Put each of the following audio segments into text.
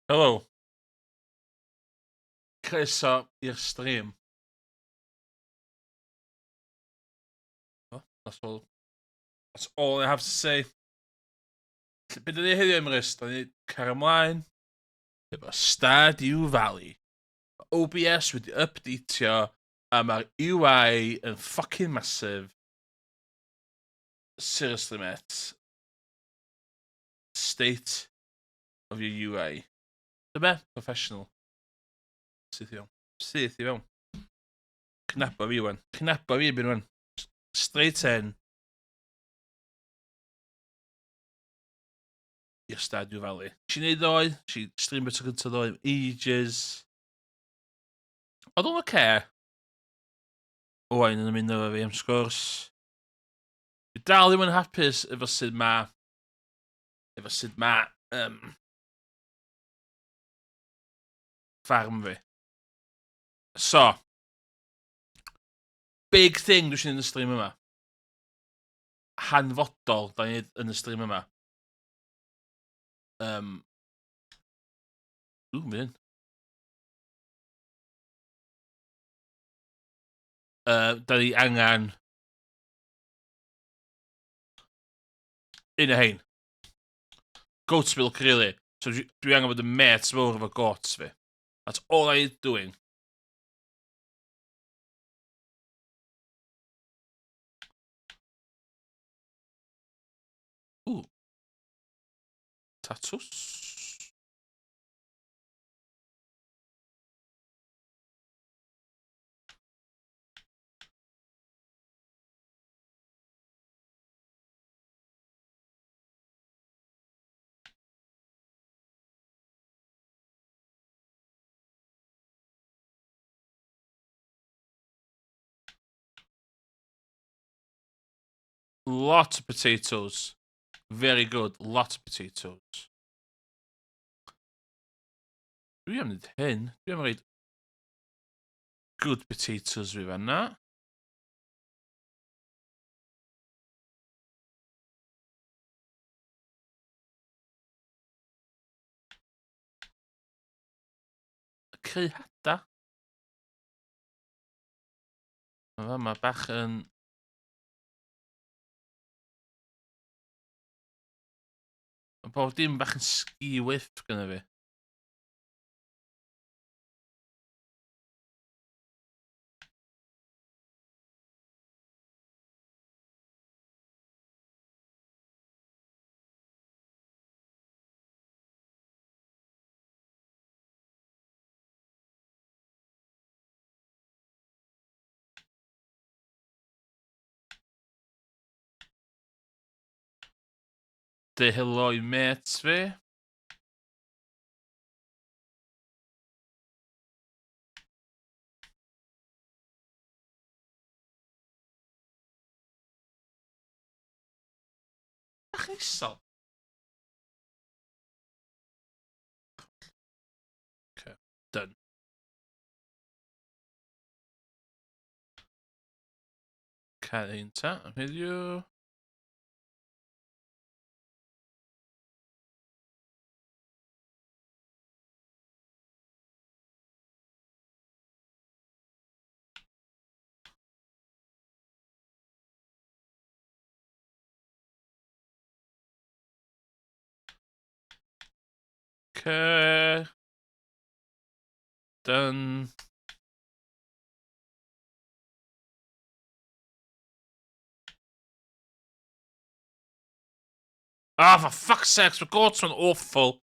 Helo. Croeso i'r stream. Oh, that's all. That's all I have to say. Be dyn ni heddiw, Emrys? Da ni car ymlaen efo Stardew Valley. Mae OBS wedi updateio a mae'r UI yn fucking massive. Seriously, mate. State of your UI. Dyma be? Professional. Syth i fewn. Syth i fewn. Cnabo fi wan. Cnabo fi byn wan. Straight in. I'r Stardew Valley. Nes i neud ddoe, nes i stream y tro gyntaf ddoe, ages. Oedd o'n oce. Owain yn ymuno efo fi am sgwrs. Dwi dal ddim yn hapus efo sut ma efo sut ma um, ffarm fi. So, big thing dwi eisiau yn y stream yma. Hanfodol, da ni'n yn y stream yma. Um, ww, mynd. Da ni angen un o hein. Goat's milk, really. So dwi, dwi angen bod yn mêt mawr efo goats fi. That's all I doing. Ooh. Tatws. Lot of potatoes. Very good. Lot of potatoes. Dwi am wneud hyn. Dwi am reid good potatoes fi fanna. Creu hada. Mae fama bach yn... Mae bob dim bach yn ski whiff gyda fi. Deu helo i mates fi. Bach yn isel. Okay, done. Cael un ta am heddiw. Okay. Done. Ah, oh, for fuck's sake, mae goats ma'n awful.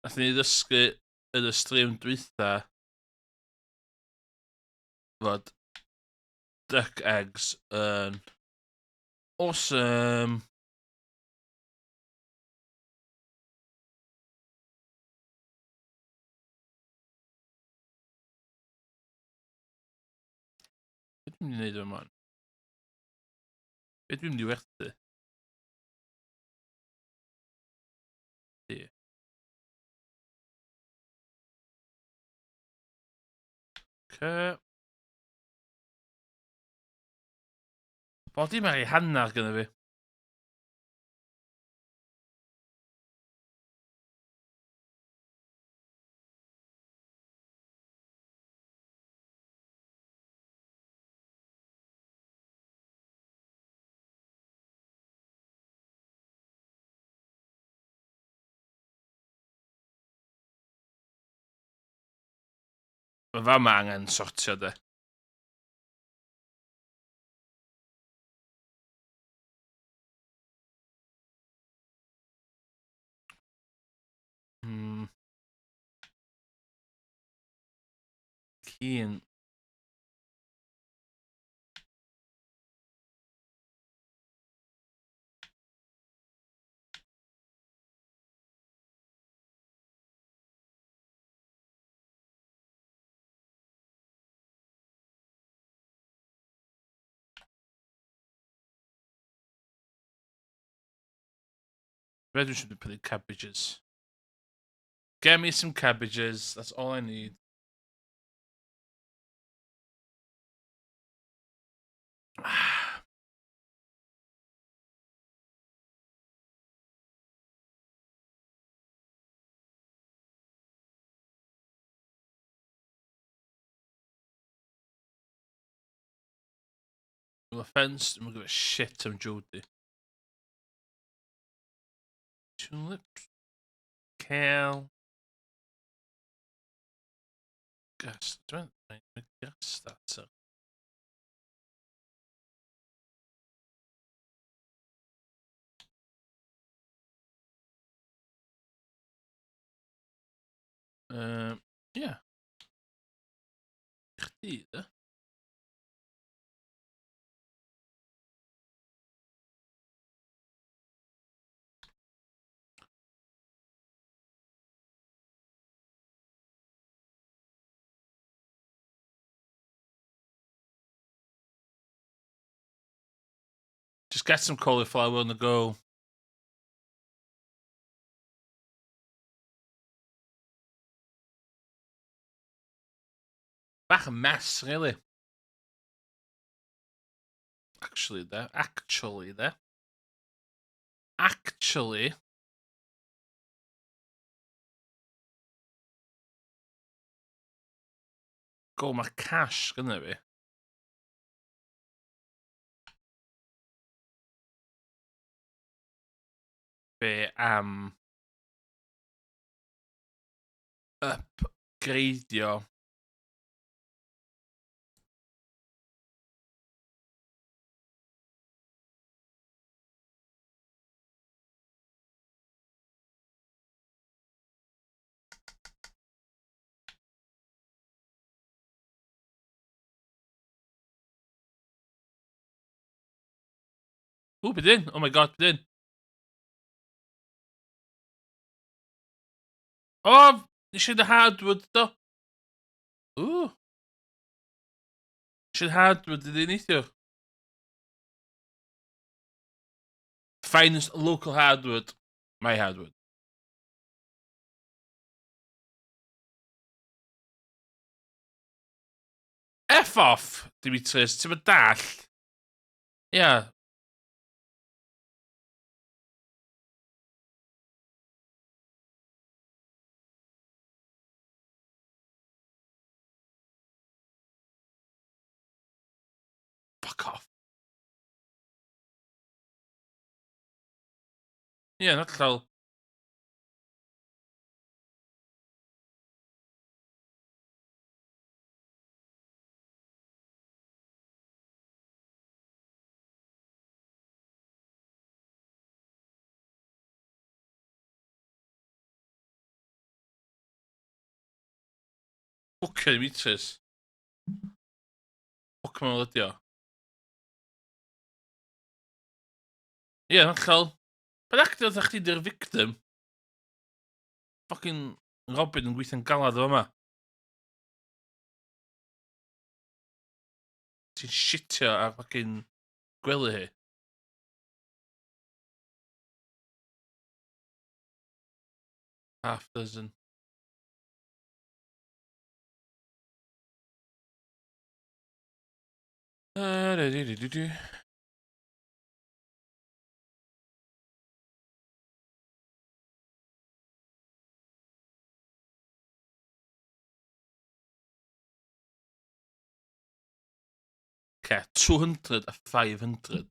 Nath ni ddysgu yn y stream dwytha fod duck eggs yn awesome. Beth dwi'n mynd i wneud yma? Beth dwi'n mynd i werthu? Di. Okay. Body mae hanner gyda fi. Mae fama angen sortio de. Keen. Be dwi eisiau prynu cabbages. Get me some cabbages, that's all I need. No offence, I'm gonna give a shit am Jodie. Tulips. Kale. Gas. Dwi'n gas starter. Yeah. Chdi, de. Just get some cauliflower on the go. Bach yn mess, really. Actually, there. Actually, there. Actually. Go, mae cash gynna fi. Be am upgradeio Ww, be dyn? Oh my god, be dyn? Oh, nes i the hardwood do. Ww. Nes i hardwood ydi neithiwr. Finest local hardwood. My hardwood. F off, Dimitris. Ti'n mynd dall? Ia. Yeah. Fuck off. Ie, yeah, not hollol. Bwcio Dimitris. Ffwc mae'n ydi o. Ie, yeah, hollol. Pa'n actio fatha chdi di'r victim? Fucking Robin yn gweithio'n galad o yma. Ti'n shitio ar fucking gwely hi. Half dozen. Du. Okay, 200 a 500.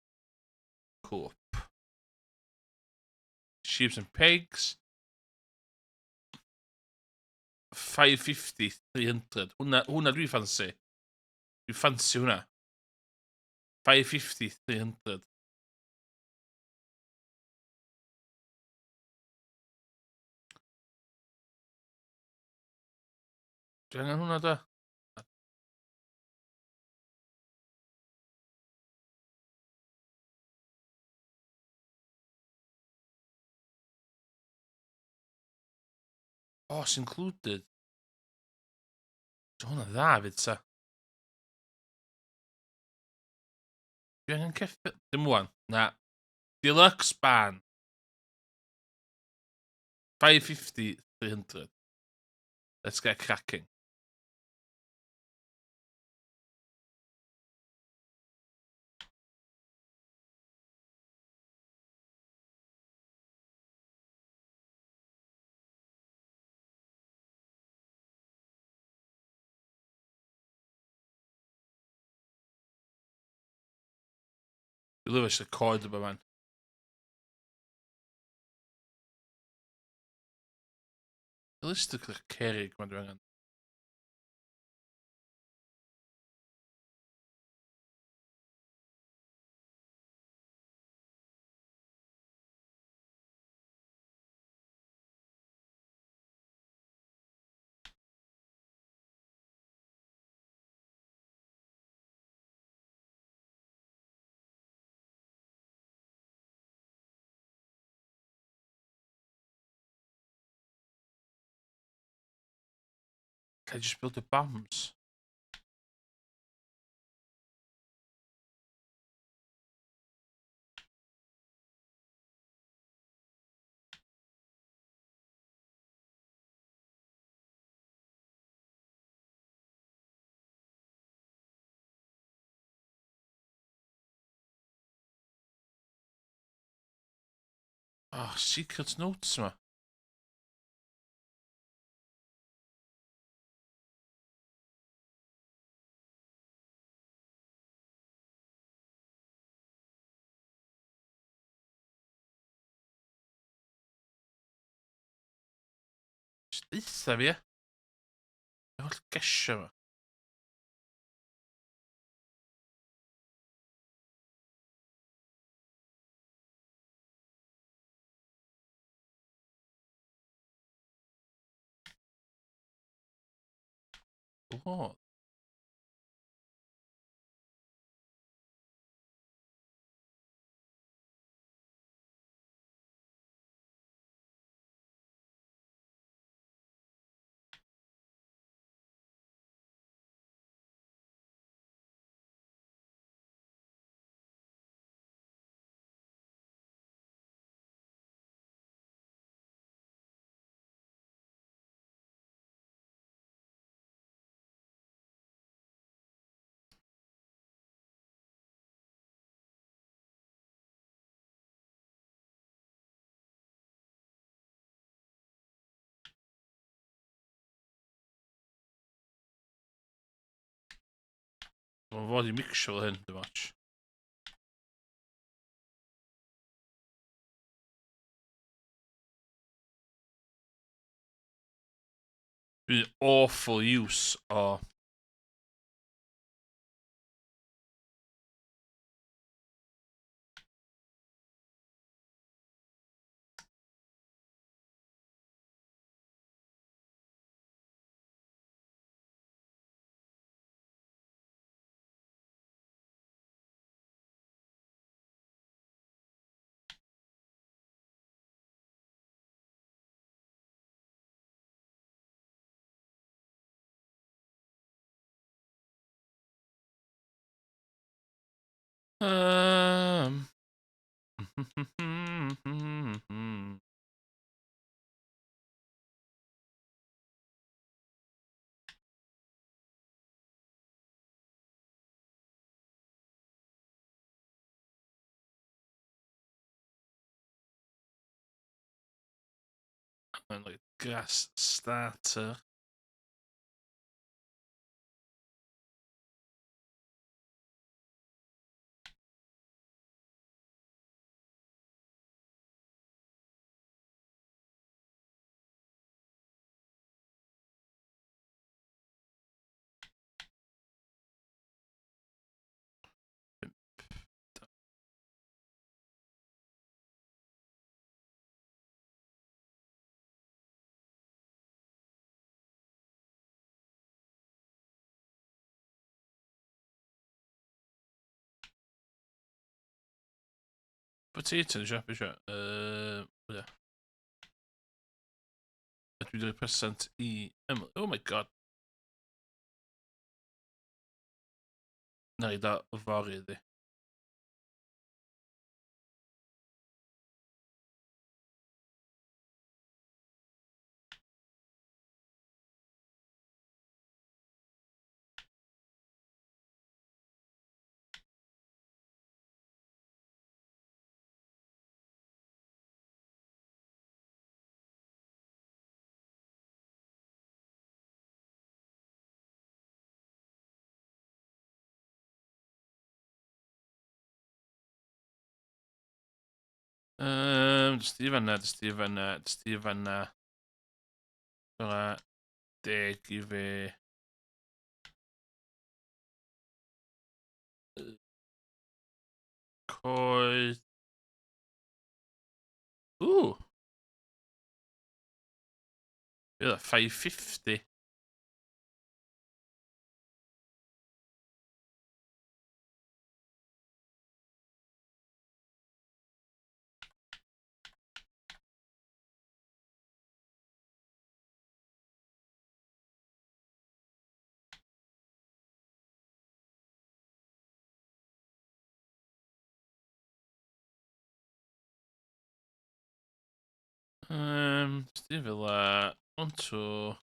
Coop. Sheep and pigs. 550, 300. Hwnna dwi ffansi. Dwi ffansi hwnna. 550, 300. Dwi angen hwnna da? Oh, it's included. So hwnna dda fyd ta. Dwi angen ceffyl. Dim wan. Na. Deluxe barn. 550, 300. Let's get cracking. Dwi'n lyfio eisiau coed yma man. Realistically, cerig mae'n dwi angen. Can I just build the bombs? Oh, secret notes ma. Jyst deutha fi, ie. Yr holl gesio yma. What? Mae'n fod i mixio fel hyn, dim ots. Dwi'n awful use o Mae'n like grass starter. Potato eisiau, beth eisiau? Yy, Dwi wedi rhoi present i Emily. Oh my god. Na i da fory iddi. Jyst i fanna, jyst i fanna, jyst i fanna. Dyna deg i fi. Coed. Ooh. Be oedd 550? Jyst un fel la. One, two.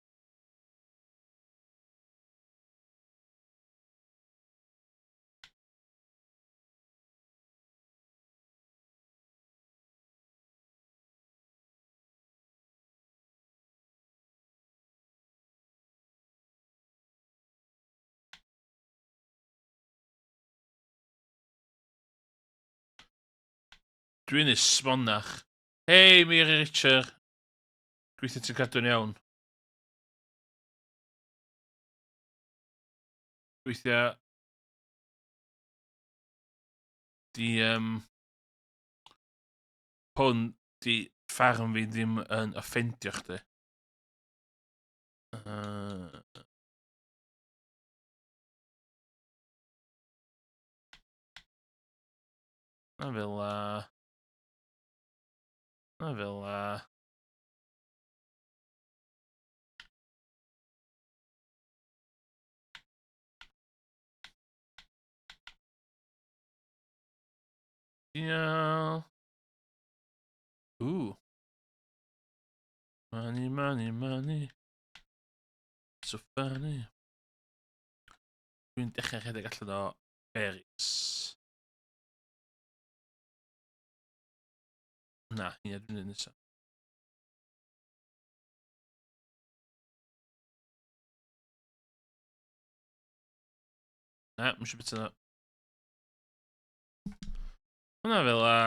Dwi'n ismonach. Hei, Mary Richard. Gweithio ti'n cadw'n iawn. Gweithio... Di, hwn, di ffarm fi ddim yn offendio chdi. Na fel la. Na fel la. Ia. Ooh. Money, money, money. So funny. Dwi'n dechrau rhedeg allan o berries. Na, hynna dwi'n mynd nesaf. Na, mwyn eisiau bit yna. Hwna fel a...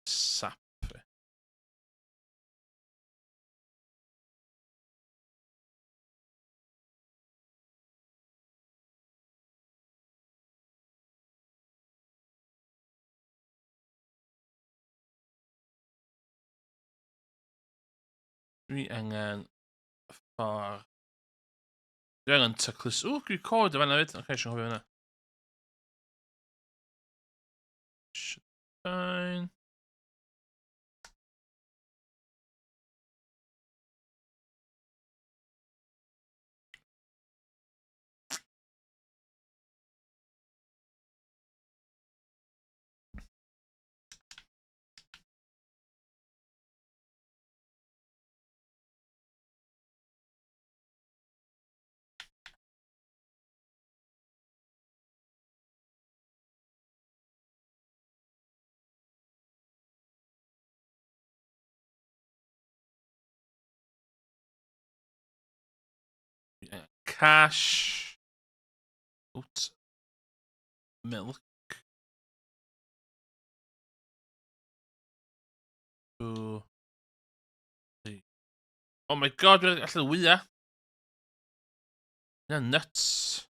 Sap. Dwi angen ffordd... Dwi angen taclus... Ww, dwi cod o fanna fyd. Oce, okay, eisiau hoffi fanna. Fine. Cash. Oat. Milk. 2, 3. Oh my God, dwi'n allan wyau. Yna nuts.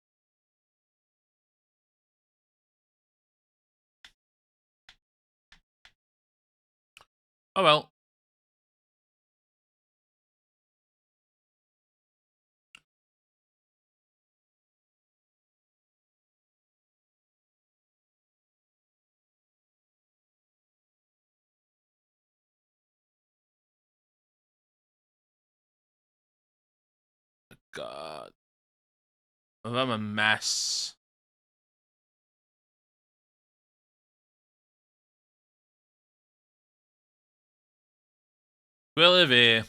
Oh well. God. I'm a mess. Gwely fi.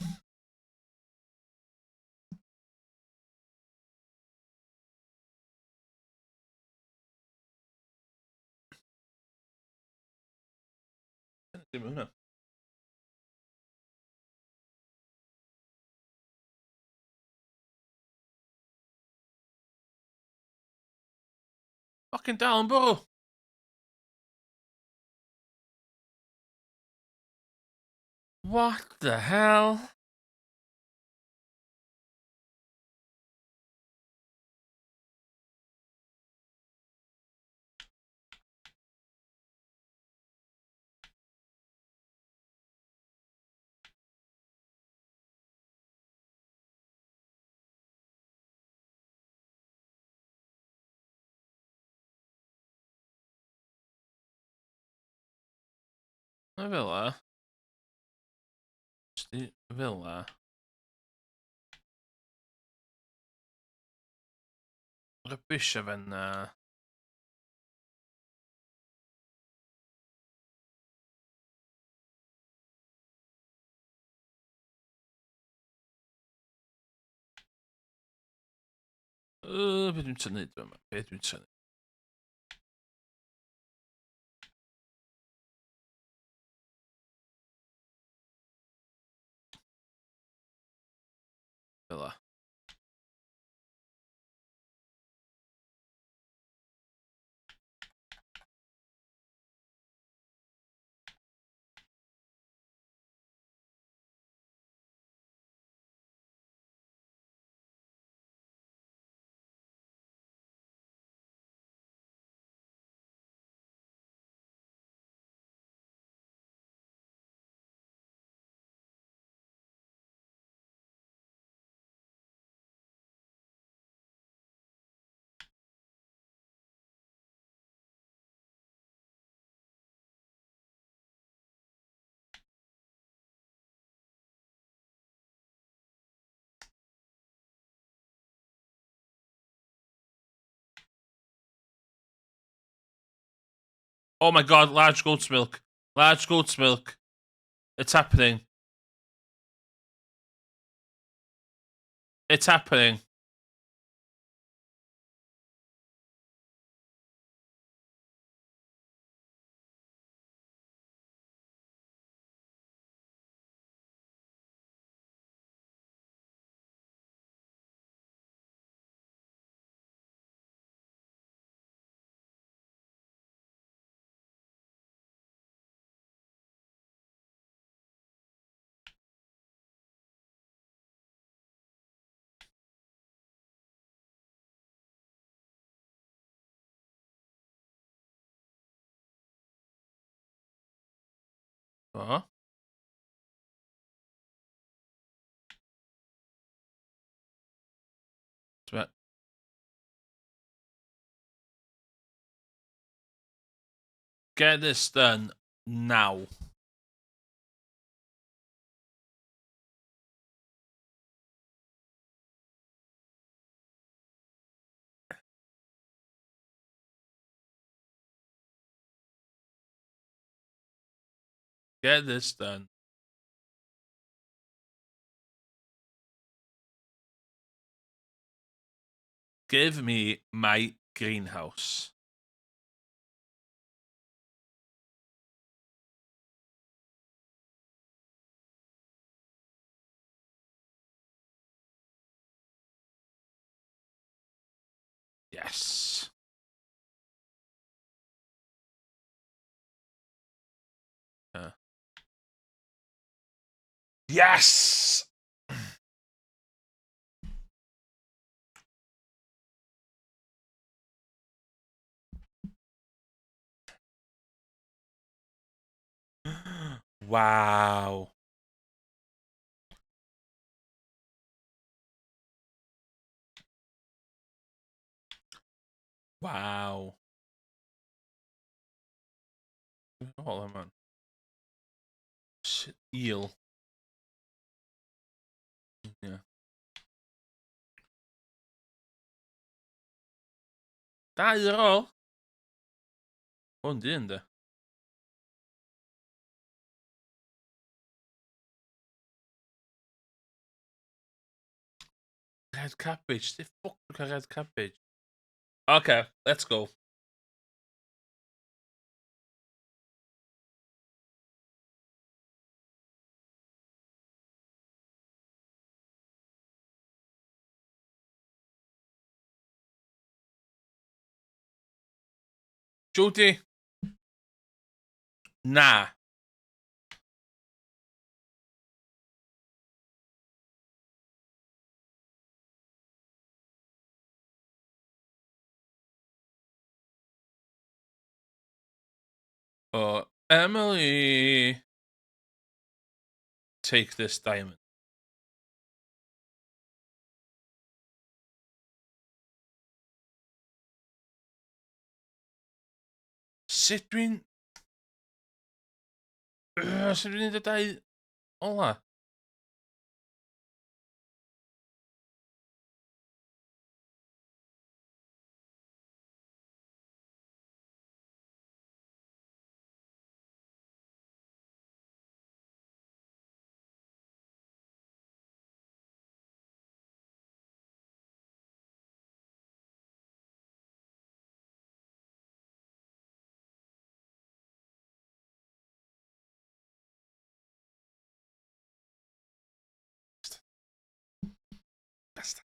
Dim hwnna. Fucking dal yn bwrw. What the hell? Na fel 'a. Jyst i fel 'a. Rubbish o fan'na. Be dwi'n tynnu yma? Be dwi'n tynnu? Fel 'a. Oh my God, large goat's milk. Large goat's milk. It's happening. It's happening. O. Get this done now. Get this done. Give me my greenhouse. Yes! Yes! Waw. Waw. Hold on, man. Eel. Yeah. Dau ar ôl. Hwn di un, de. Red cabbage. The fuck look at red cabbage? Okay, let's go. Jody. Na. Oh, Emily. Take this diamond. Sut dwi'n... Sut dwi'n neud y dau ola? Bastard.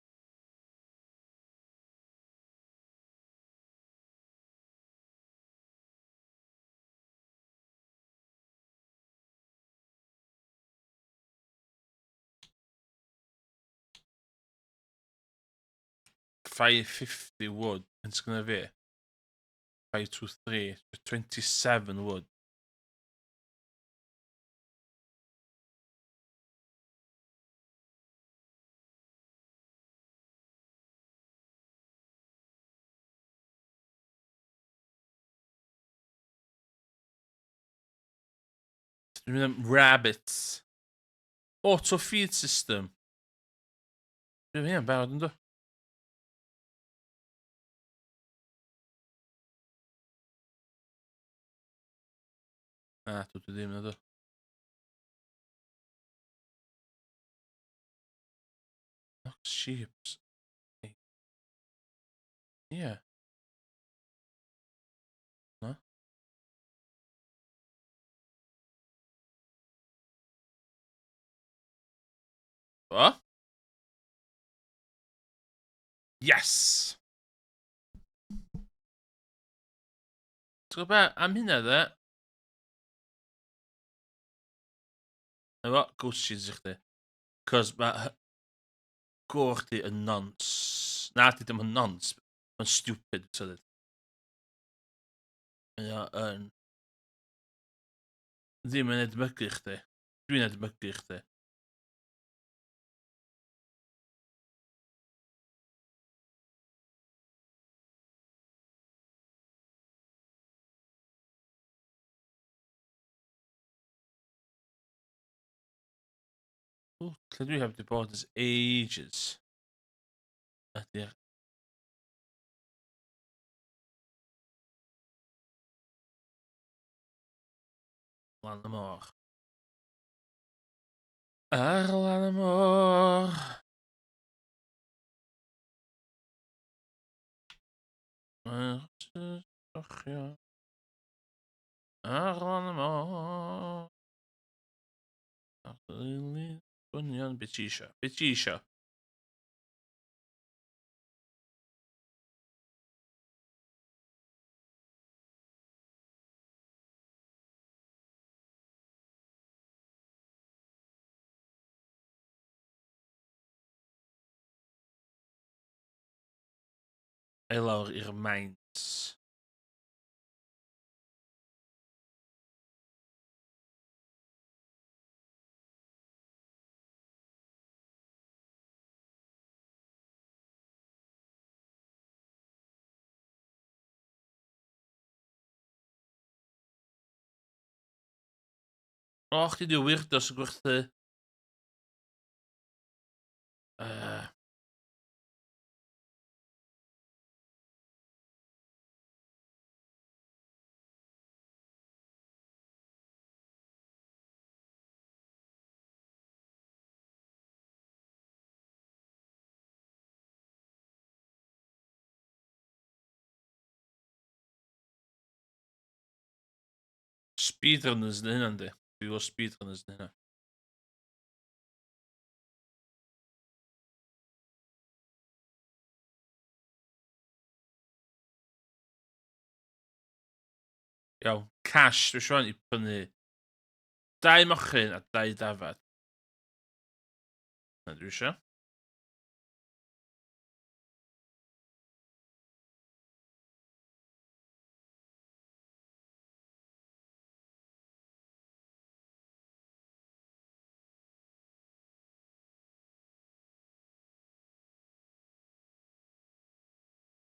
550 wood, yn sgynna fi? 523, 27 wood. Dwi'n mynd am rabbits. Auto feed system. Dwi'n mynd am barod yn do. Na, dwi ddim na do. Not sheep. Yeah. Na. What? Yes! Ti'n gwybod be? Am hynna dde. Efo, ghost cheese i chdi. Cos mae go chdi yn nonce. Na, di ddim yn nonce. Mae'n stupid, ti'n dweud. Mae o yn... Ddim yn edmygu chdi. Dwi'n edmygu chdi. Ww, lle dwi heb di bod ers ages. Ydy'r... Lan y môr. Ar lan y môr. Ar lan y môr. Ar lili dynion, beth ti isio? Beth ti isio? Ei lawr i'r maint. O, chdi di weirdo sy'n gwerthu. Speedrunners yn hynna, yndi? Dwi'n gweld speedrunners yn hynna. Iawn, cash, dwi eisiau i prynu dau mochyn a dau dafad. Na dwi eisiau.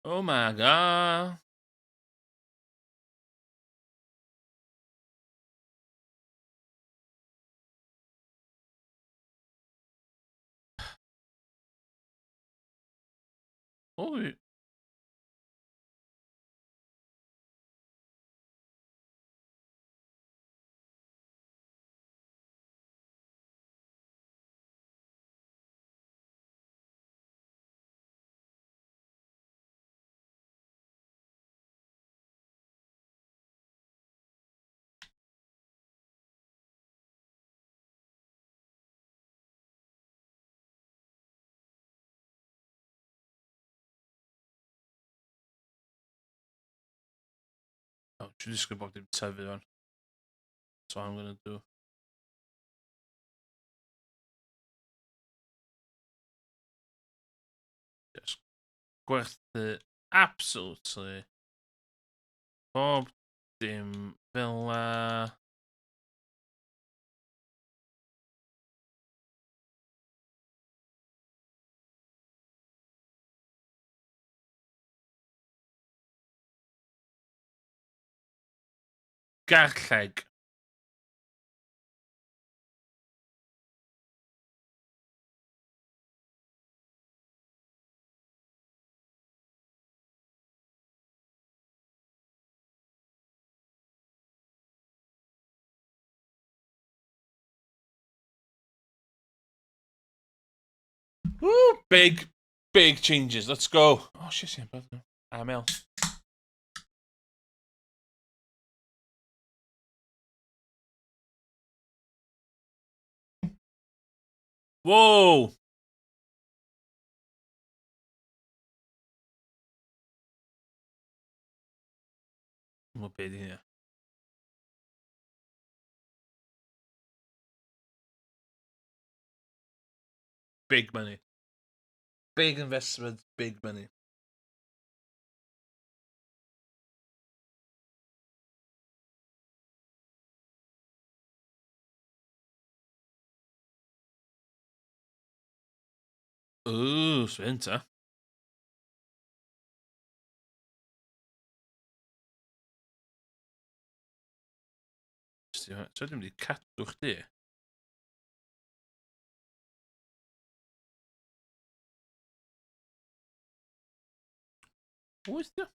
Oh my god. O, dwi... Oh, dwi'n disgwyl bob dim tyfu fan. That's what I'm gonna do. Yes. Gwerthu absolutely bob dim fel la. Garlleg. Woo! Big, big changes. Let's go. Oh, shit, yeah, bad. Amel. Whoa! Dwi'n be di hynna. Big money. Big investment, big money. Ooh, so hyn ta. So dwi'n mynd i cadw chdi. Wyth, ia.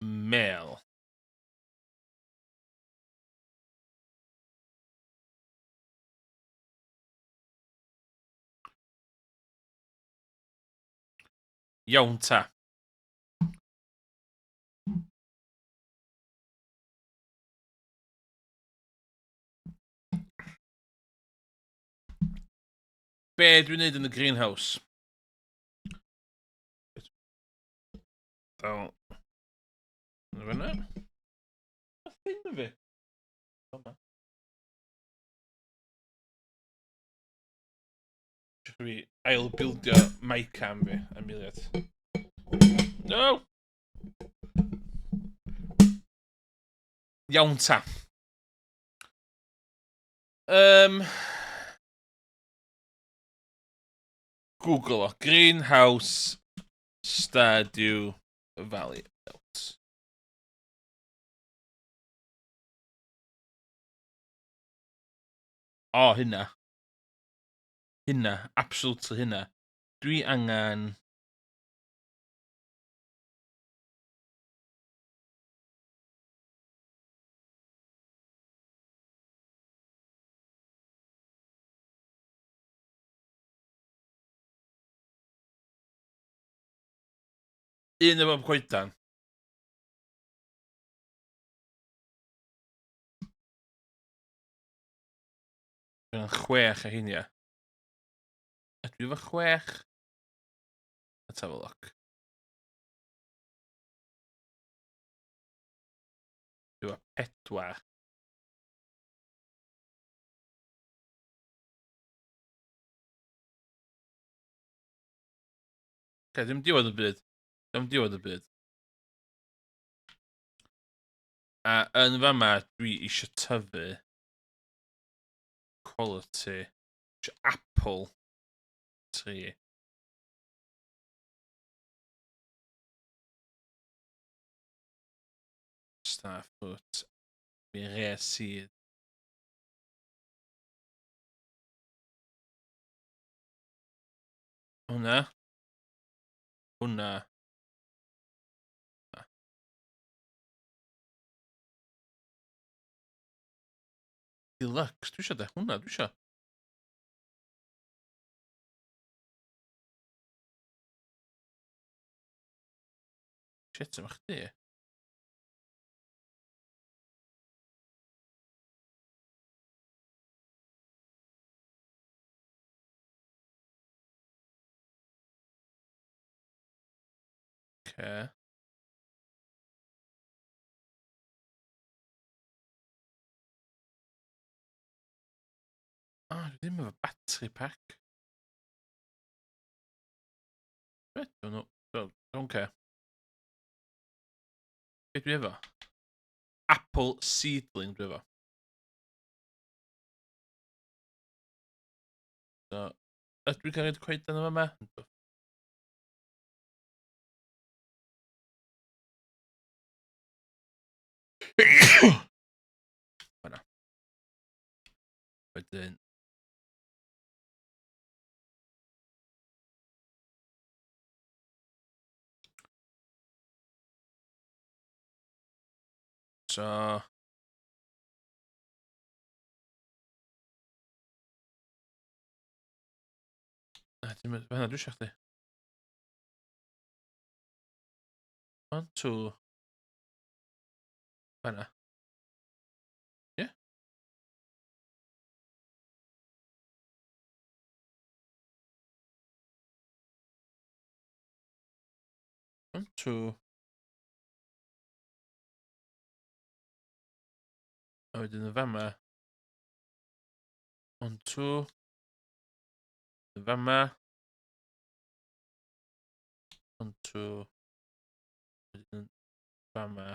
Mel. Iawn ta. Be dwi'n neud yn y greenhouse? Dal. Yna fyna. Beth hyn fi? Yma. Fi ail-bildio mic cam fi am eiliad. No! Iawn ta. Google o. Greenhouse Stardew Valley Belt. O, hynna. Hynna. Absolutely hynna. Dwi angen... Un efo coedan. Dwi'n 6 a hynny. Ydw i efo 6? Let's have a look. Dwi efo 4. Oce, dim diwedd y byd. Dim diwedd y byd. A yn fama, dwi eisiau tyfu quality. Eisiau apple tree. Starfruit. Mi rare seed. Hwnna. Hwnna. Deluxe, dwi eisiau de hwnna, dwi eisiau. Shit, yma chdi. Okay. Ah, dwi ddim efo battery pack. Be? Don't know. Don't, don't care. Be dwi efo? Apple seedling dwi efo. So, ydw i'n cael coeden yma yma? Fyna. Wedyn... So... Na, dim yn... Fan'na dwi isio chdi. 1, 2... Fan'na. Ie? 1, 2... A wedyn yn fama. 1, 2... Yn fama. 1, 2... Wedyn yn fama.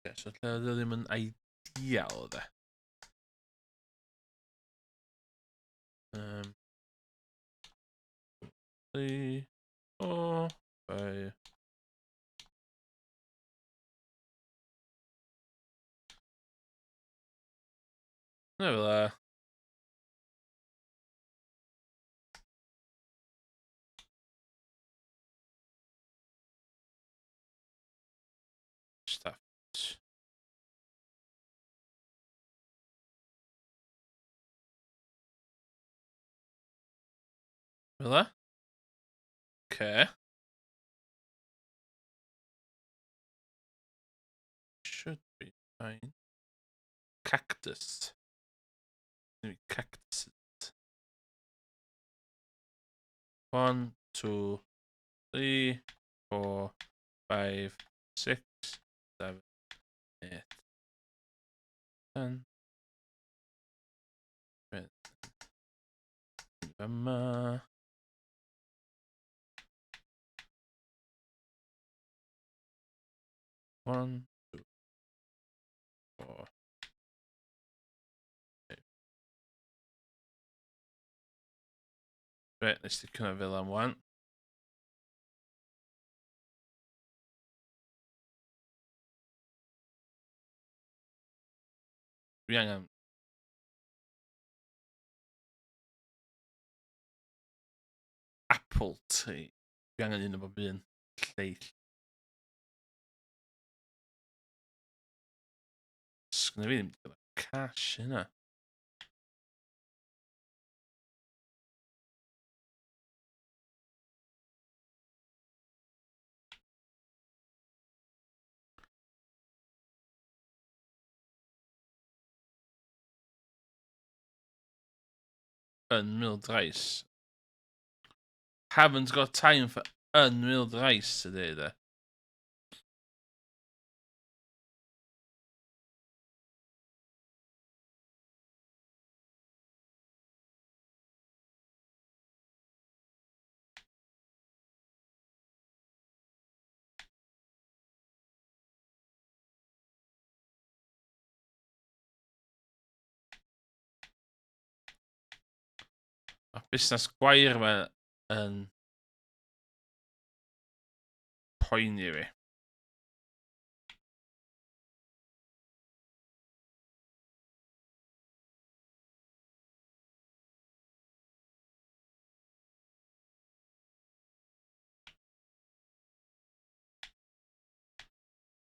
Okay, so lle oedd o ddim yn ideal, de. 3, 4, 5. Na fel 'a. Stuff. Fel 'a. Okay. Should be fine. Cactus. Cactus. 1, 2, 3, 4, 5, 6, 7, 8, 10. Yma. 1, 2, 4. Reit, nes ti cynna fel am wan. Dwi angen apple tree. Dwi angen un o bob un. Lleill. Sgynna fi ddim digon o cash hynna. Unmilled rice. Haven't got time for unmilled rice today, de. Mae busnes gwair yma yn poeni fi.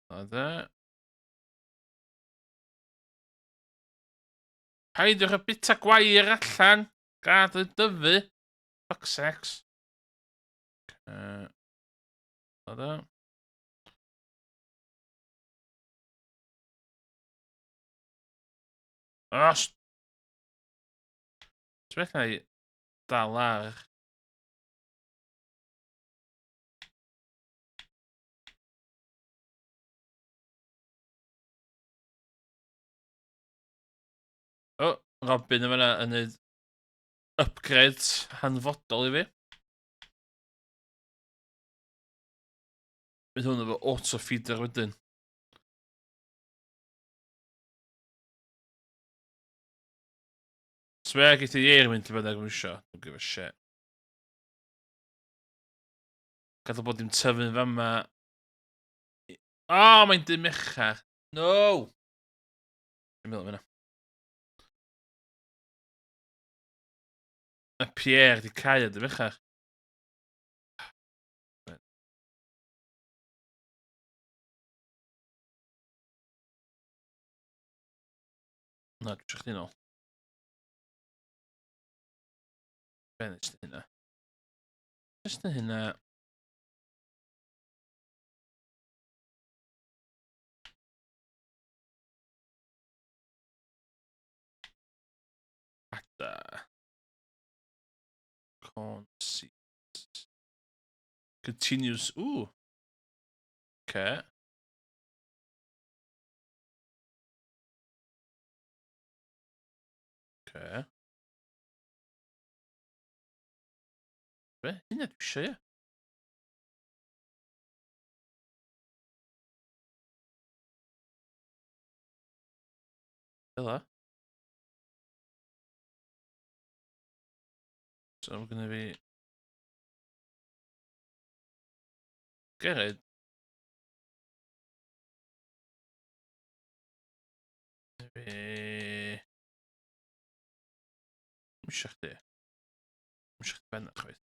Like that. Peidiwch â bita gwair allan. Gad y dyfu. Fuck sex. Like that. Os... Ti'n beth na i dal ar... O, oh, Robin yn fanna yn neud upgrades hanfodol i fi. Bydd hwn efo auto-feeder wedyn. Swear geith i ieir mynd lle bynnag mae isio. Don't give a shit. Gadael bod dim tyfu'n fama. O, oh, mae'n dim echach. No! Dwi'n meddwl am hynna. Mae Pierre di cau o dim echach. Na, dwi'n eisiau chdi nôl. Be nes di hynna? Nes di hynna? Ada. Corn seeds. Continues. Ooh. Okay. Okay. Be? Hynna dwi eisiau, ie. Fel 'a. So mae gynna fi... Gered. Fi... Dwi'n eisiau chdi. Dwi'n eisiau chdi benna chwaith.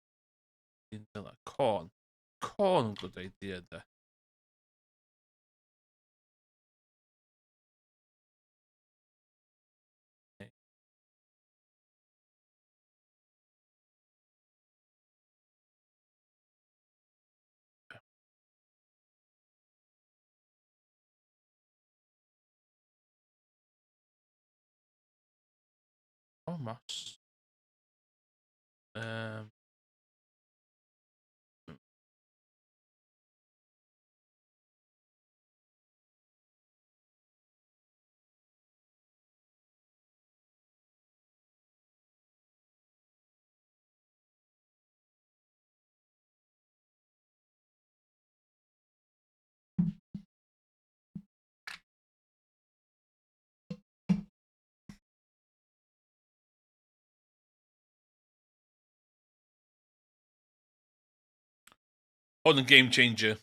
Un fel 'a. Corn. Corn yn good idea, de. Oh, moss. Hwn yn game changer.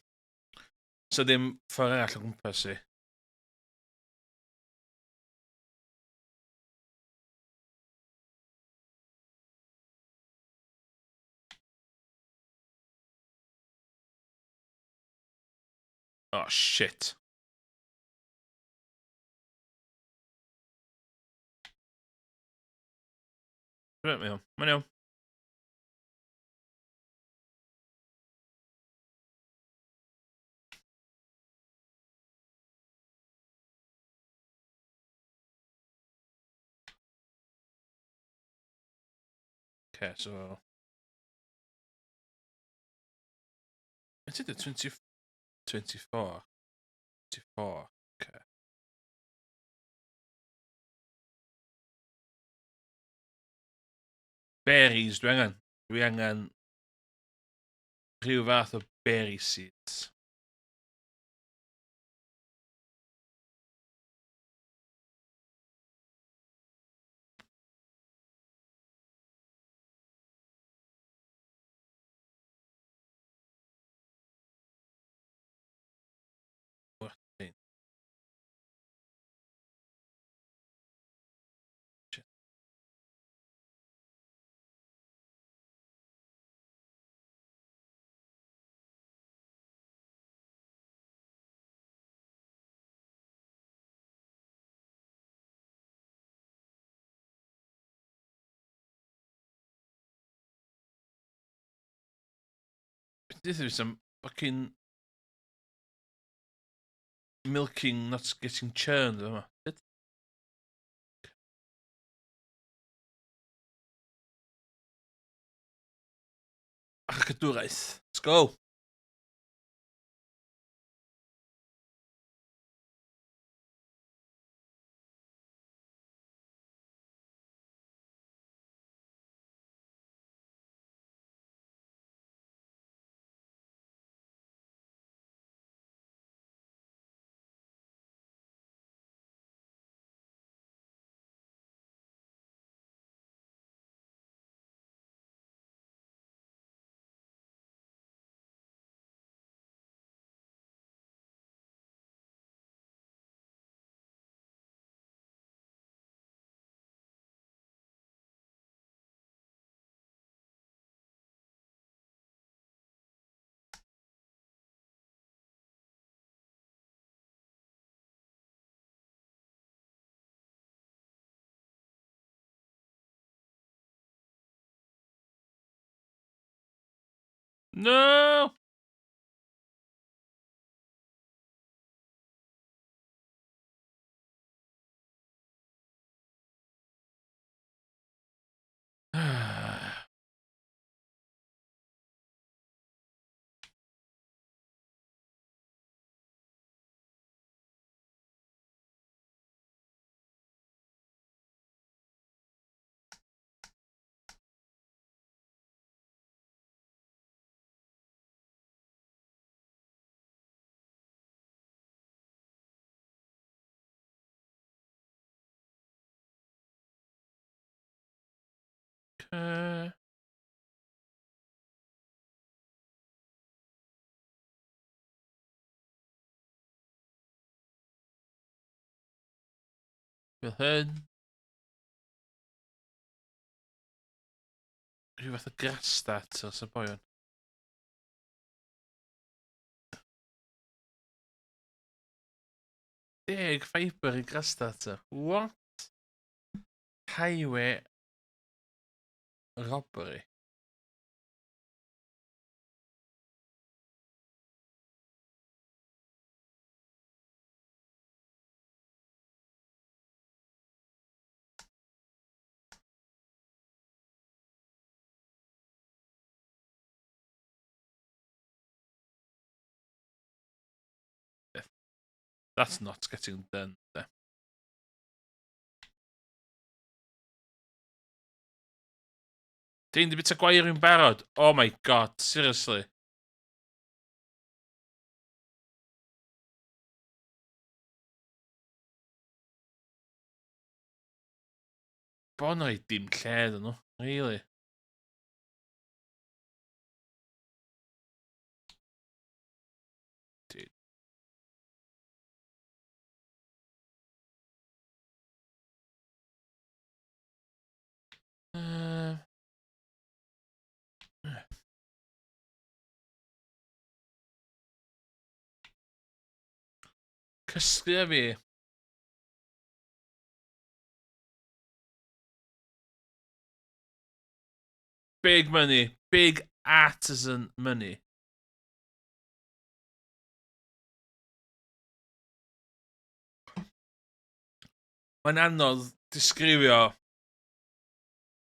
So ddim ffordd arall o gwmpas i. Oh, shit. Mae'n iawn. Mae'n iawn. Okay, so... It's the 20, 24. 24, okay. Berries, dwi angen. Dwi angen rhyw fath o berry seeds. This is some fucking milking not getting churned yma. Ach, cadwraeth. Let's go! No! Okay. Fel hyn. Rhyw fath o grass starter os y boi hwn. 10 fiber i grass starter. What? Highway robbery. That's not getting done, de. Dyn di bita gwair yn barod? Oh my god, seriously. Bon rhaid dim lle iddyn nhw, really. Dude. Cysgu a fi. Big money. Big artisan money. Mae'n anodd disgrifio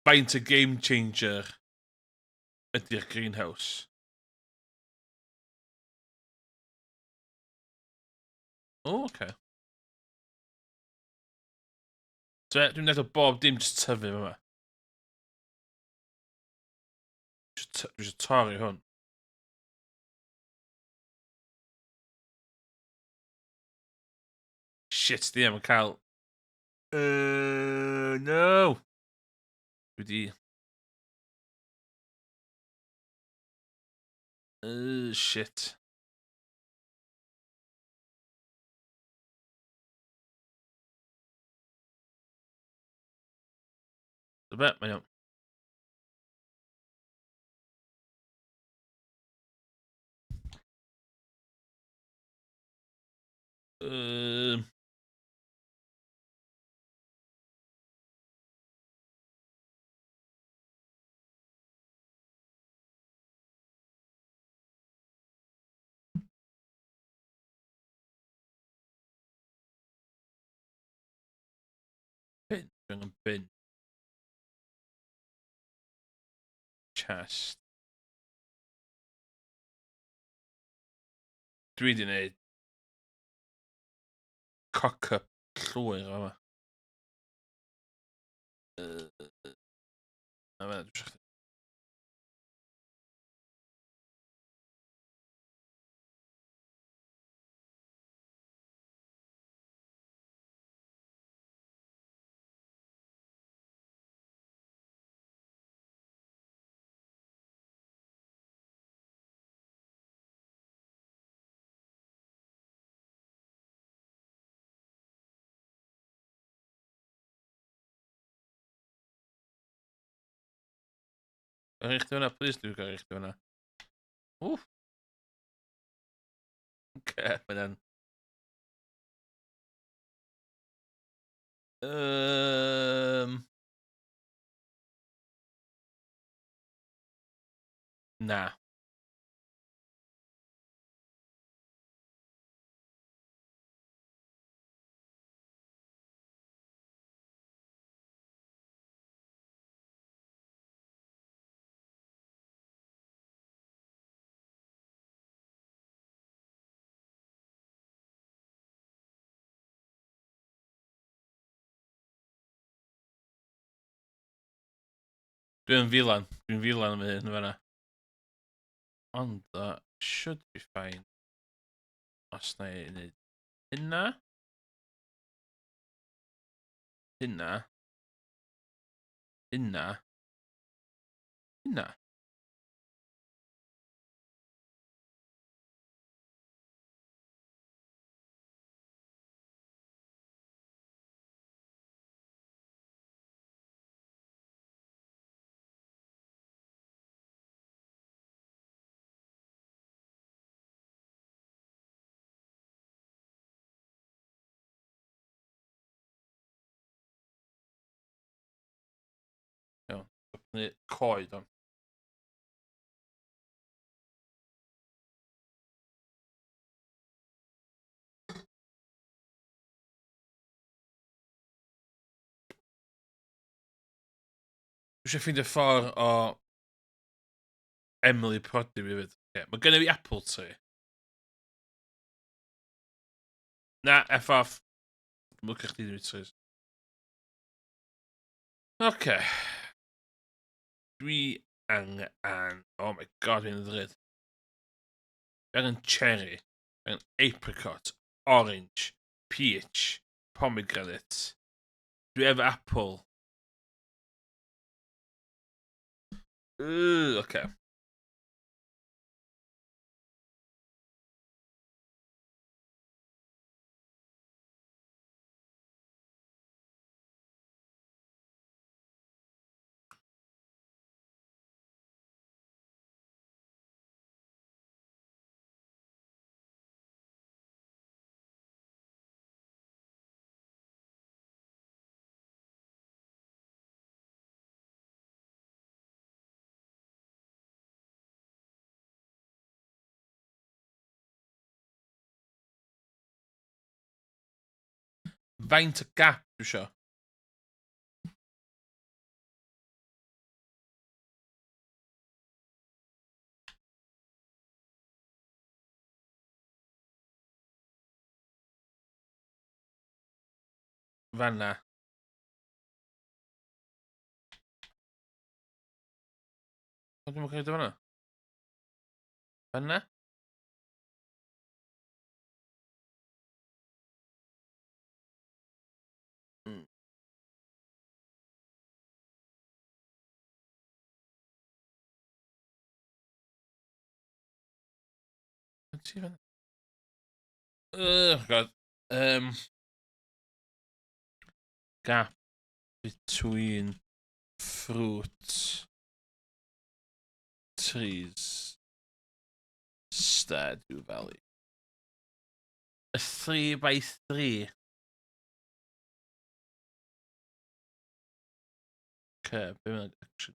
faint y game changer ydy'r greenhouse. O, oh, oce. Okay. So, dwi'n meddwl bob dim jyst tyfu yma. Dwi eisiau torri hwn. Shit, di am yn cael... No! Dwi di... Shit. Be, mae'n iawn. Bin, dwi'n angen bin. Chest. Dwi di wneud cock-up llwyr yma. Na fe, dwi eisiau Gyrru chdi fyna, please do gyrru chdi fyna. Ww. Oce, mae'n... Na. Dwi'n filan. Dwi'n filan am hyn fan'na. Ond that should be fine. Os na i wneud hynna. Hynna. Hynna. Hynna. Iawn. Neu coed o'n. Dwi eisiau ffeindio ffordd o Emily prodi fi hefyd. Okay. Mae gennym fi apple tree. Na, F off. Dwi'n licio chdi, Dimitris. Oce. Dwi angen... Oh my God, fi'n ddrud. Dwi angen cherry. Dwi angen apricot, orange, peach, pomegranate. Dwi efo apple. Ooh, oce. Faint o gap dwi isio? Fanna. O, dwi'm yn credu fanna. Fanna? Ti fan... Oh, God. Gap between fruit trees. Stardew Valley. A 3 by 3. Okay, be mae'n actually...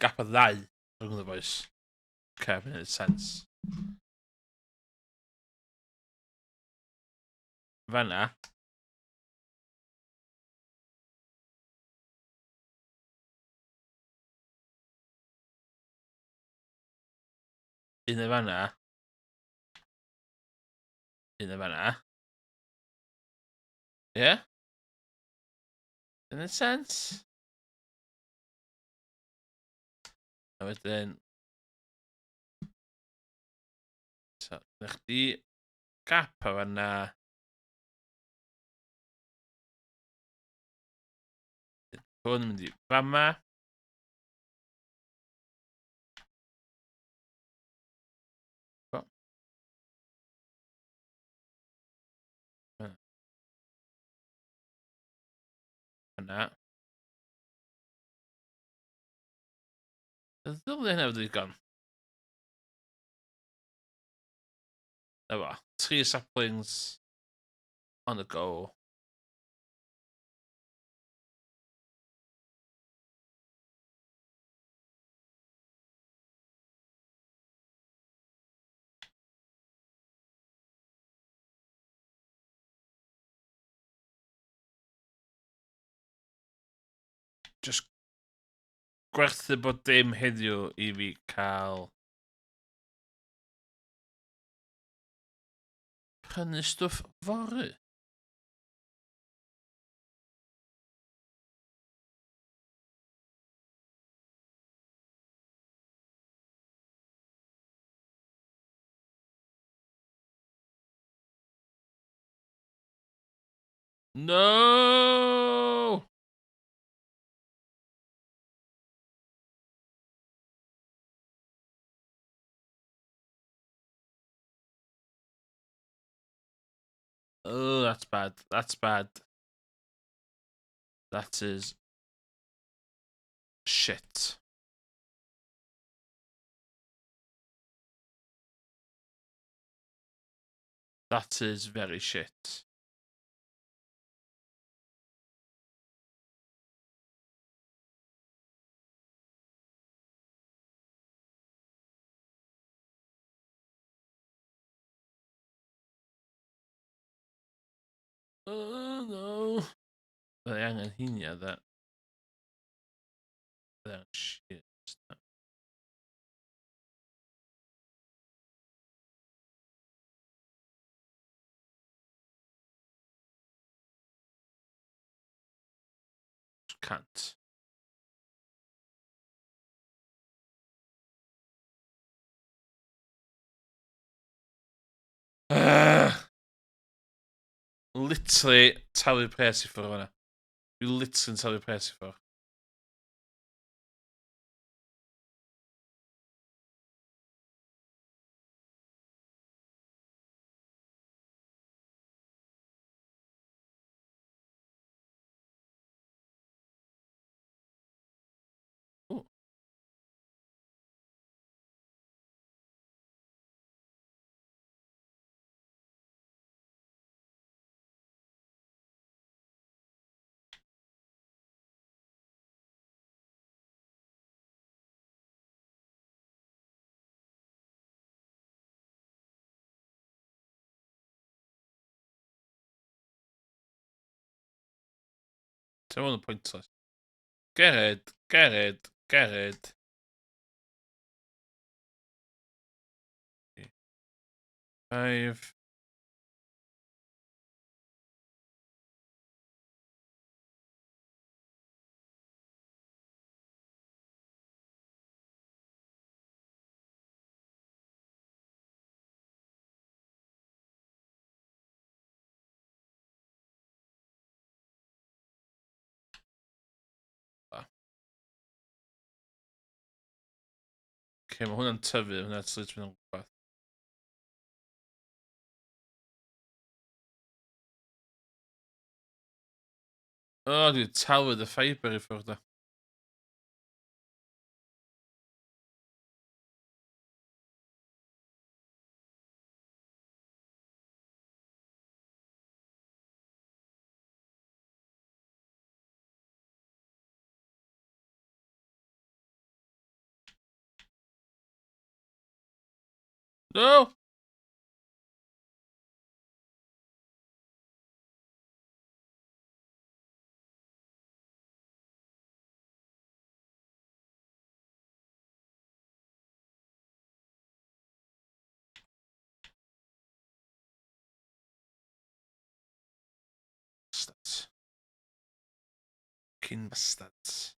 Gap o ddau rhwng y boys. Okay, mae'n neud sense. Fanna. Un y fanna. Un y fanna. Yeah? In a sense? A wedyn... So, na chdi gap a fanna. Hwn yn mynd i fama. O. Fanna. Ddylai hynna fod ddigon. Na fo. 3 saplings on the go. Just gwerthu bod dim heddiw i fi cael prynu stwff fory. No! Oh, that's bad. That's bad. That is shit. That is very shit. Oh no. Byddai angen hynny dde. Byddai angen shit. Cant. Literally talu pres i ffwrdd fan'na. Dwi literally yn talu pres i ffwrdd. Ooh. Ti'n meddwl yn pointless. Gered, gered, gered. 5. Okay, mae hwnna'n tyfu, hwnna'n slit fynd o'n gwbeth. O, oh, dwi wedi talu dy ffiber i ffwrdd da. No! Bastards. Fucking bastards.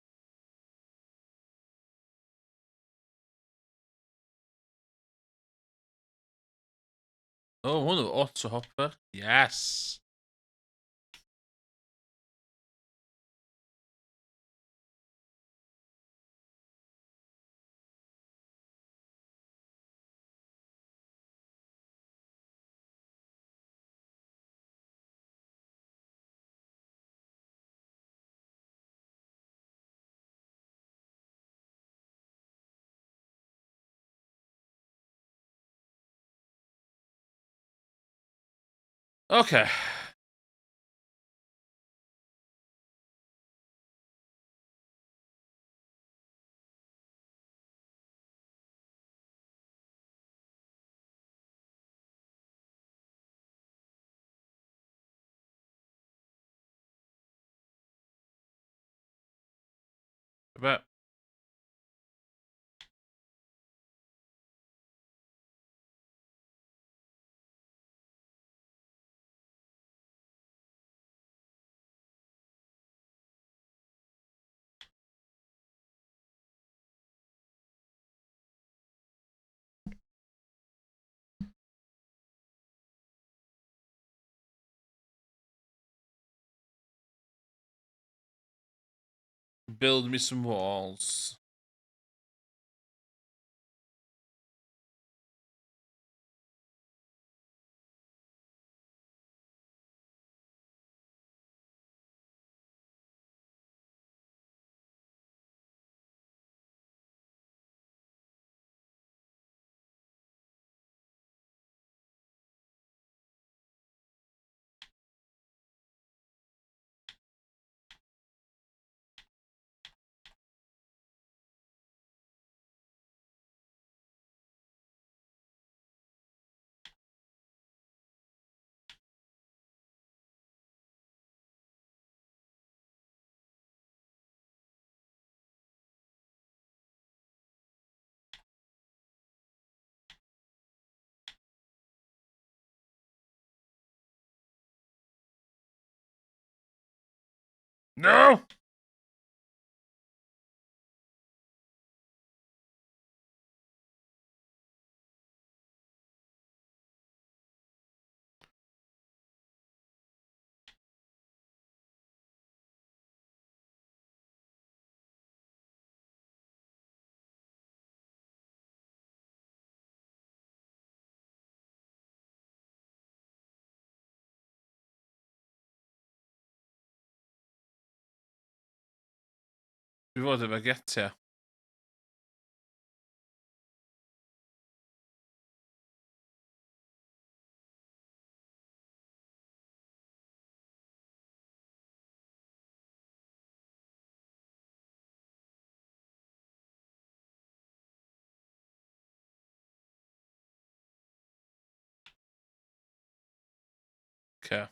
Oh, hwn yw auto hopper. Yes! Okay. Be? Build me some walls. No! Dwi fod efo getia. Okay.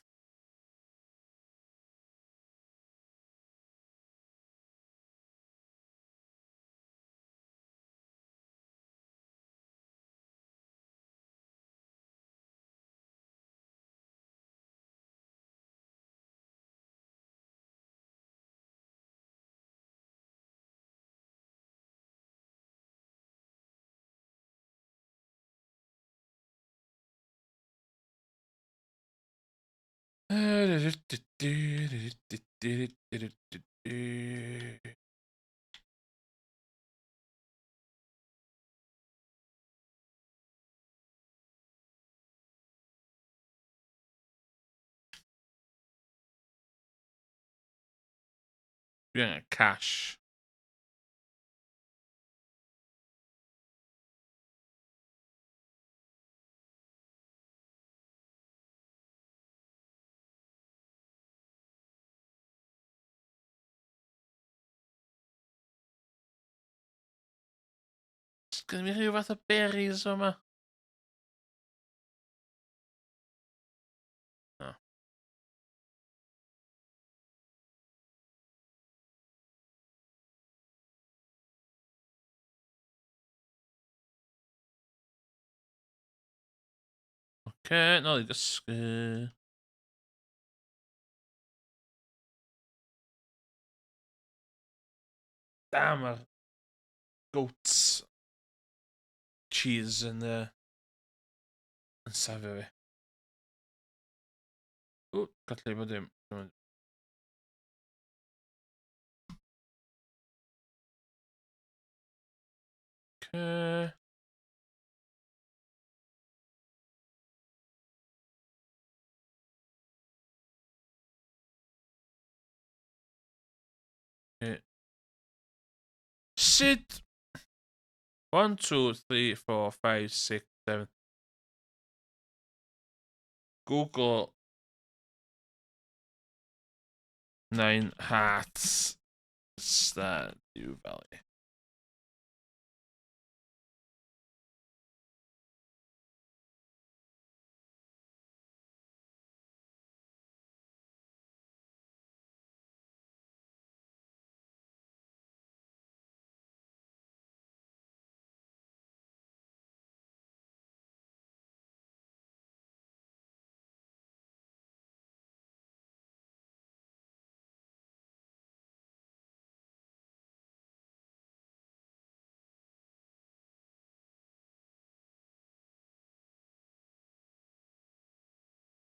Dwi angen cash. Sgynna fi rhyw fath o berries yma? No. Oce, nôl i gysgu. Damn, mae'r goats cheese yn, yn safio fi. Ww, gallu bod dim. Okay. Sut? 1, 2, 3, 4, 5, 6, 7. Google 9 Hearts Stardew Valley.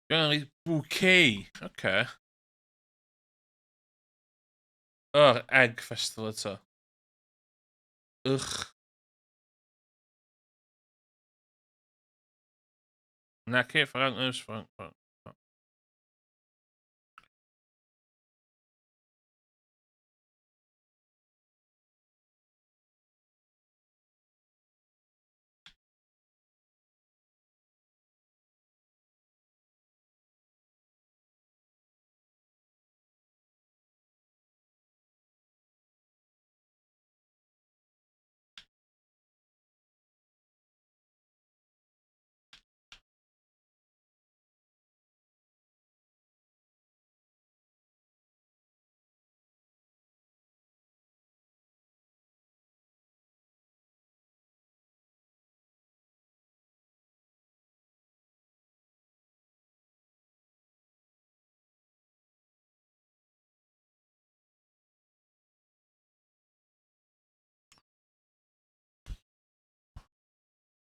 Gynnon ni bouquet. Okay. Oh, egg festival eto. Ugh. Na, ce, Frank, Frank, Frank.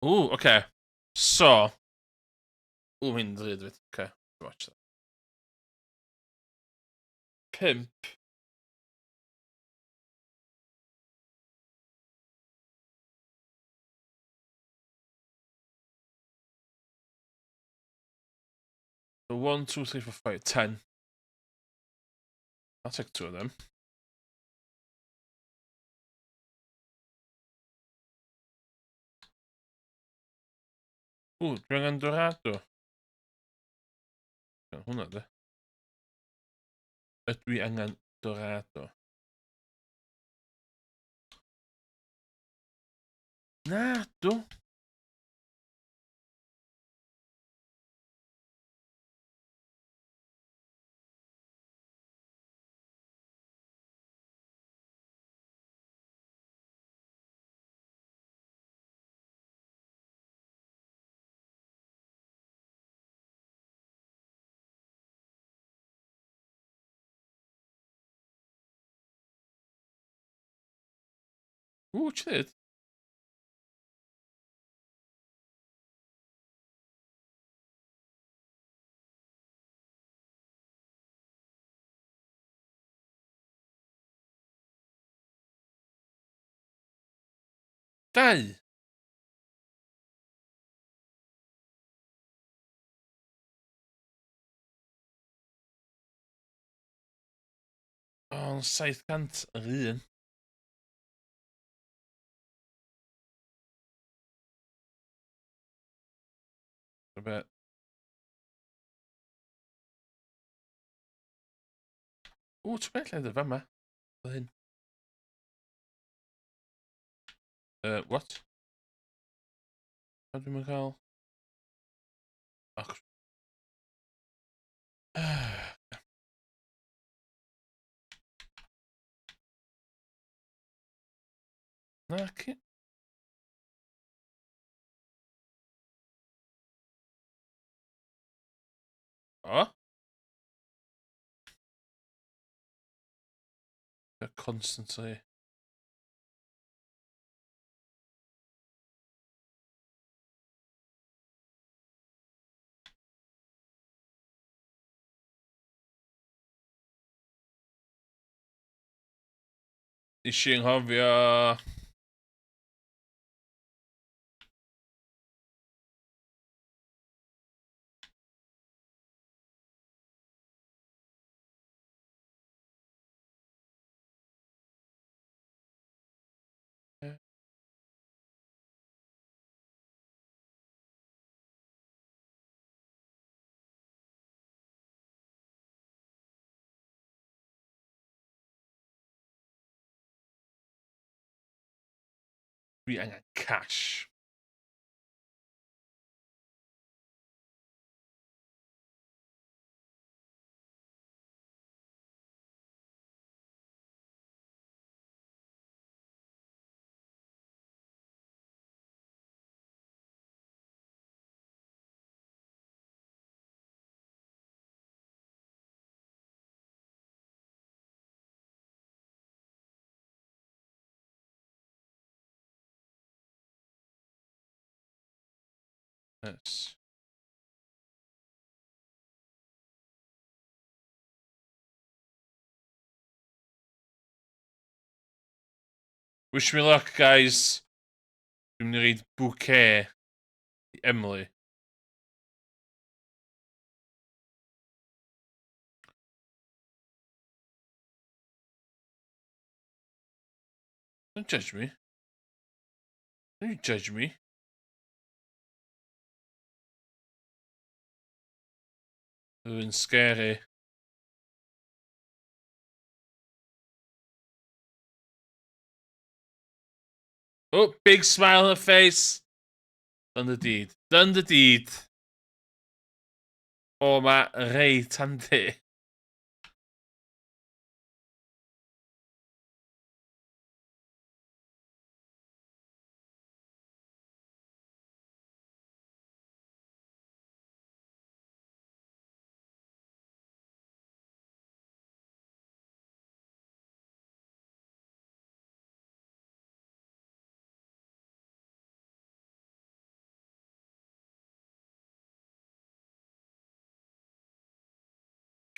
Ww, oce. Okay. So. Ww, mae'n ddrud fyd. Oce, okay. Watch that. 5. So 1, 2, 3, 4, 5, 10. I'll take two of them. Ww, dwi angen dorado. Hwna, de. Ydw i angen dorado? Na, dw. Ww, ti'n dweud? Dau. O, 700 yr un. Be? O, ti'n beth lle fama? Fel hyn. What? A dwi'n mynd cael... Ach. Na, ci. O? Constantly. Nes i anghofio... Dwi angen cash. Yes. Wish me luck, guys. Dwi'n mynd i reid bouquet i Emily. Don't judge me. Don't judge me. Yn scary. Oh, big smile on her face. Done the deed. Done the deed. O, mae reit handi.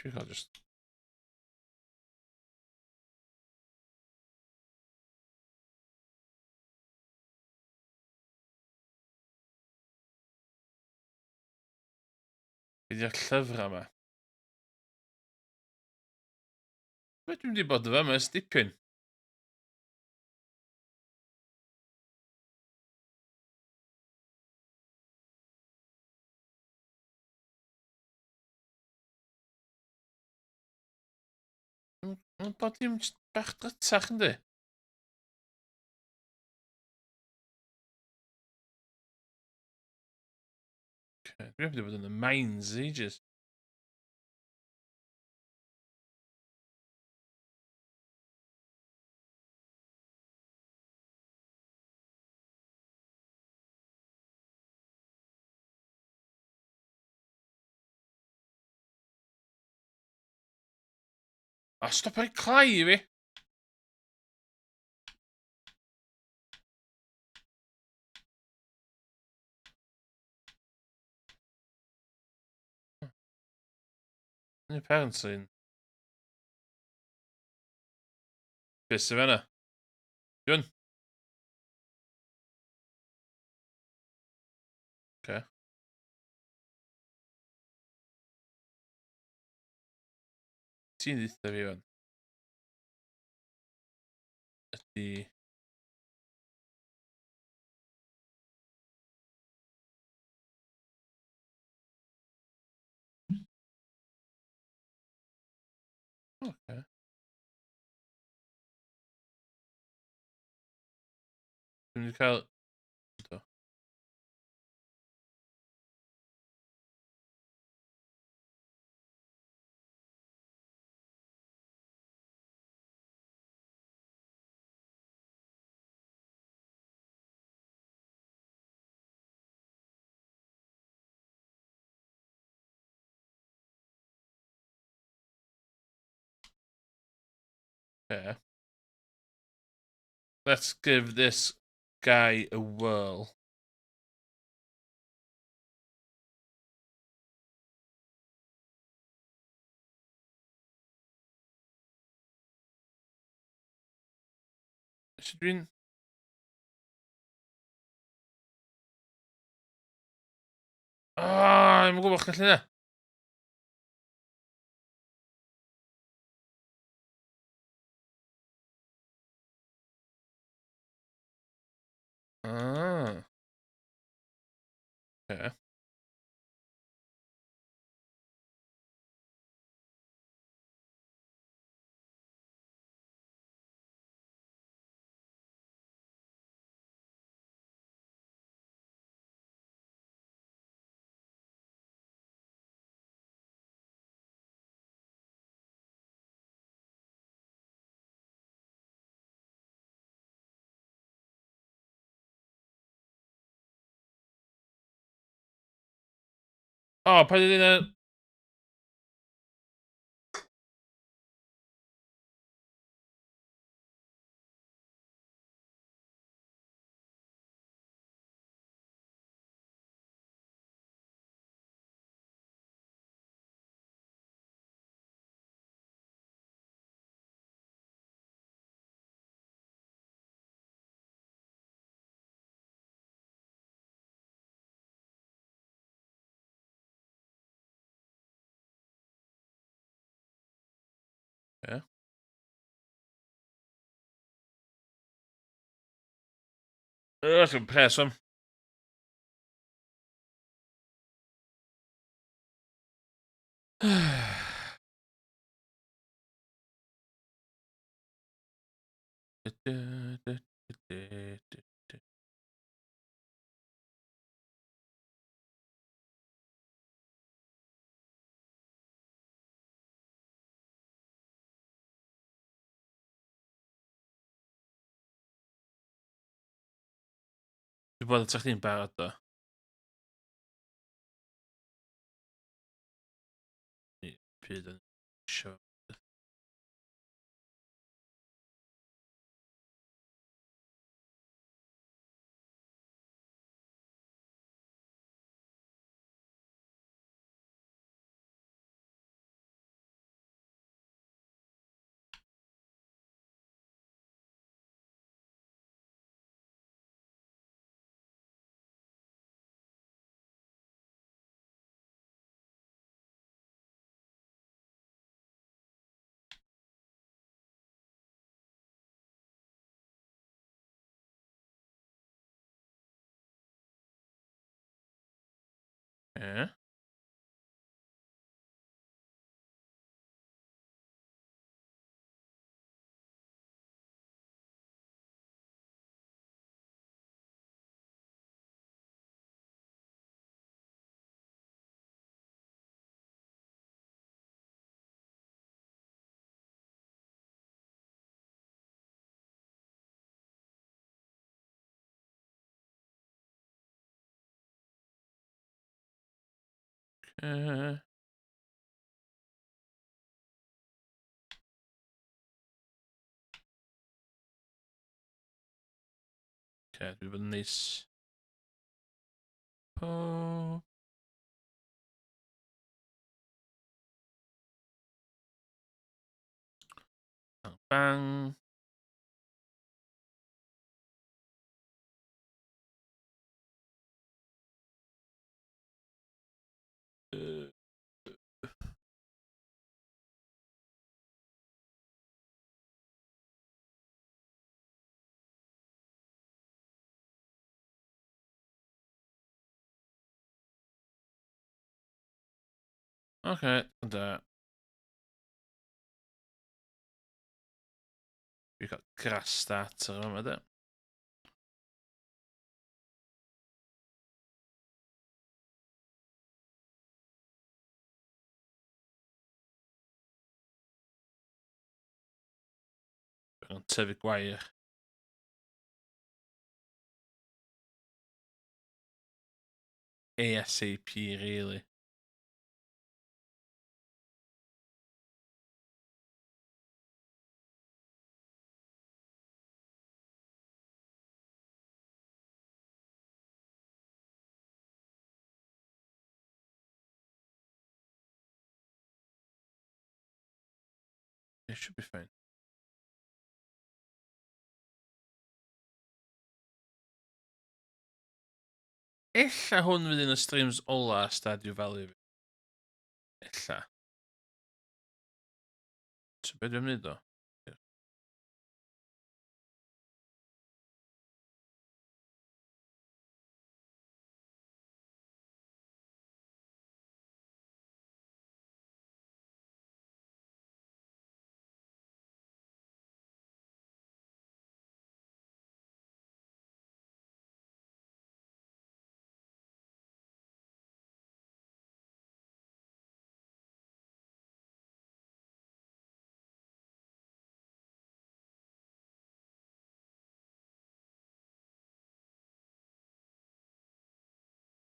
Dwi'n cael just... Be di'r llyfrau yma? Be dwi'n wedi bod efo yma ers dipyn? Mae'n bod dim jyst bach drytach, yndi? Okay. Dwi wedi bod yn y mines ages. A stop ar clai i fi! Apparently. Beth sydd fan'na? Dwi'n? Okay. Ti'n ddeutha fi fan? Ydy... Okay. Dwi'n mynd i cael... Do. Okay. Let's give this guy a whirl. Sut dwi'n... Ah, i'm yn gwybod chdi gallu Ah. Okay. O, oh, paid â dweud Ie. Ugh, pres am. Dwi'n bod at chdi'n barod do. Pryd yn isio. Ie. Oce. Oce, dwi bod yn neis. Po. Bang, bang. Oce, da. We've got grass starter yma, de. Yn tyfu gwair. ASAP, really. It should be fine. Ella hwn fydd un o streams ola Stardew Valley fi. Ella. So be dwi'n mynd o?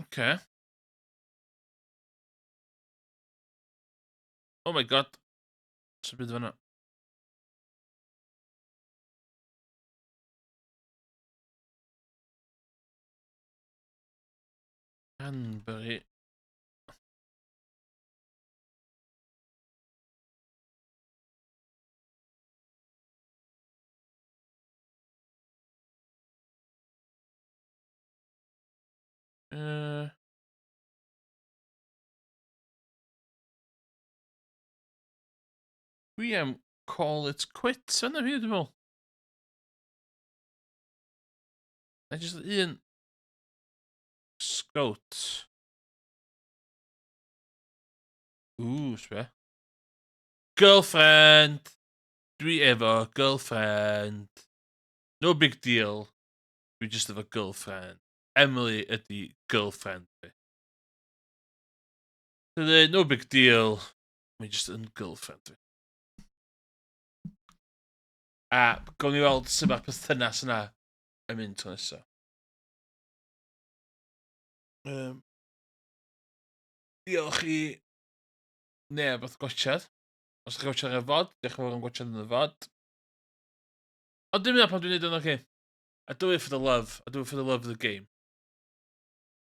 Okay. Oh my god. Sut byd fan'na? Cranberry. Dwi am call it quits yna fi, dwi'n meddwl. Na jyst un scout. Ooh, sbia. Girlfriend! Dwi efo girlfriend. No big deal. Dwi just efo girlfriend. Emily ydi girlfriend fi. Dwi'n dweud, no big deal. Mae just yn girlfriend fi. A gawn ni weld sut mae'r perthynas yna yn mynd tro nesaf. Diolch i neb wrth gwatsiad. Os ydych chi'n gwatsiad ar y fod, diolch yn fawr am gwatsiad yn y fod. Ond dim yna pan dwi'n neud o'n oce. I do it for the love. I do it for the love of the game.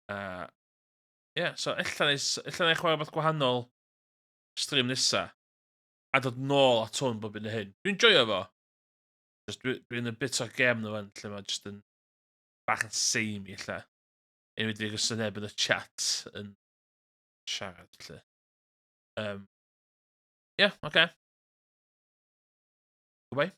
Yeah, so ella neu chwarae beth gwahanol stream nesa. A dod nôl at hwn bob un o hyn. Dwi'n joio fo. Just dwi'n y bit o'r gem nhw fan, lle mae just yn bach yn samey ella. Enwedig os neb yn y chat yn siarad, lle. Yeah, okay. Goodbye.